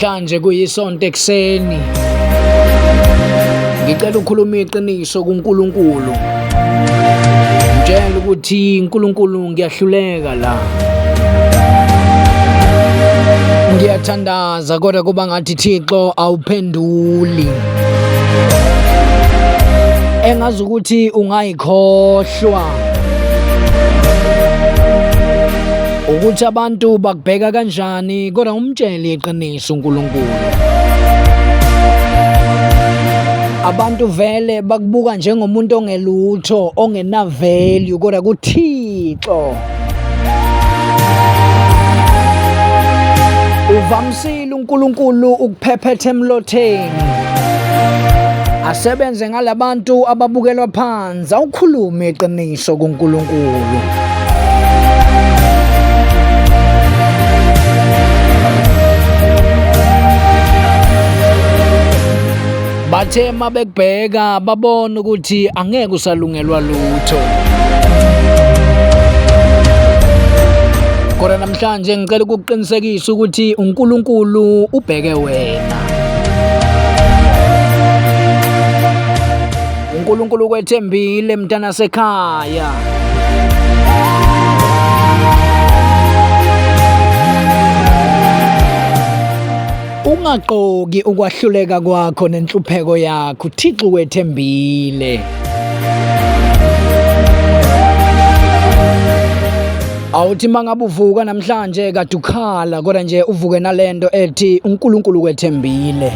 Namhlanje kuyisonto ekuseni. Ngicela ukhuluma iqiniso kuNkulunkulu. Ngitshela ukuthi uNkulunkulu ngiyahluleka la. Ngiyathandaza kodwa kuba ngathi Thixo awuphenduli. Engazi ukuthi ungayikhohlwa. Ukuthi abantu bakubheka kanjani kodwa umtshele iqiniso uNkulunkulu. Abantu vele bakubuka njengomuntu ongelutho, ongena value kodwa kuThixo Uvamisile uNkulunkulu ukuphephetha emlotheni. Asebenze ngalabantu ababukelwa phansi, awukhulume iqiniso kuNkulunkulu. Bathe mabekubheka babona ukuthi angeke usalungelwa lutho. Kodwa namhlanje ngicela ukukuqinisekisa ukuthi uNkulunkulu ubheke wena. uNkulunkulu ukwethembile mntana sekhaya. Ungaqoki ukwahluleka kwakho nenhlupheko yakho, Thixo ukwethembile. Awuthi mangabe uvuka namhlanje kade ukhala kodwa nje uvuke nalento ethi uNkulunkulu kwethembile.